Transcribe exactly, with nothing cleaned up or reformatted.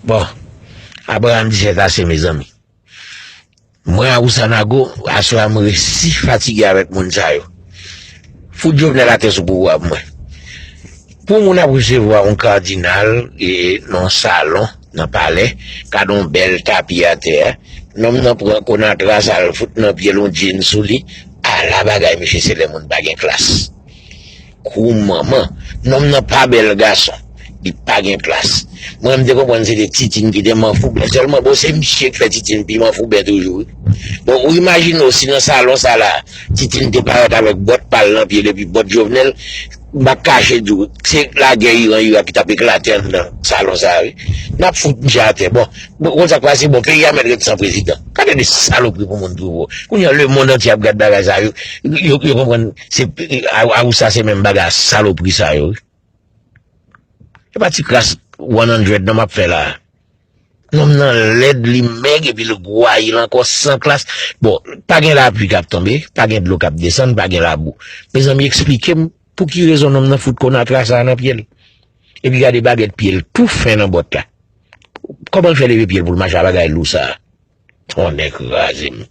Bon, Abraham di sèt ase, mezanmi. Mwen, Awousa Nago, aswè a m resi fatige avèk moun sa yo. Fout Jovenel atè sou pouvwa pou mwen. Pou moun ap resevwa yon kadinal e, nan yon salon, nan palè, gade yon bèl tapi atè a, nonm nan pran konatra sa l fout nan pye l, yon djin sou li. Ala bagay, mesye, se lè moun pa gen klas. Kou manman. Nonm nan pa bèl gason. Li pa gen klas. Mwen, m te konprann se te Titine ki te manfouben. Sèlman, bon, se misye k fè Titine pi manfouben toujou, wi. Bon, ou imajine w si nan salon sa la, Titine te parèt avèk bòt pa l nan pye l epi bòt Jovenel, m ap kache di w, se lagè Iran Irak ki t ap eklate anndan salon sa a, wi. N ap fout misye atè. Bon, bon, konn sa k pase, bon, peyi a mèt ret san prezidan. Gade de salopri pou moun twouve w. Kounye a, lemonn antye ap gad bagay sa yo. Yo, yo konprann, se, a, a, ou sa se menm bagay a salopri sa yo, wi. E pa ti kras one hundred non m ap fè la. Nonm nan lèd, li mèg, epi l gwayi l ankò san klas. Bon, pa gen lapli k ap tonbe, pa gen dlo k ap desann, pa gen labou. Mezanmi, eksplike m pou ki rezon nonm nan fout konatra sa a nan pye l. Epi gade bagèt pye l tou fen nan bòt la. Kòman l fè leve pye l pou l mache a bagay lou sa a? Tonnè kraze m.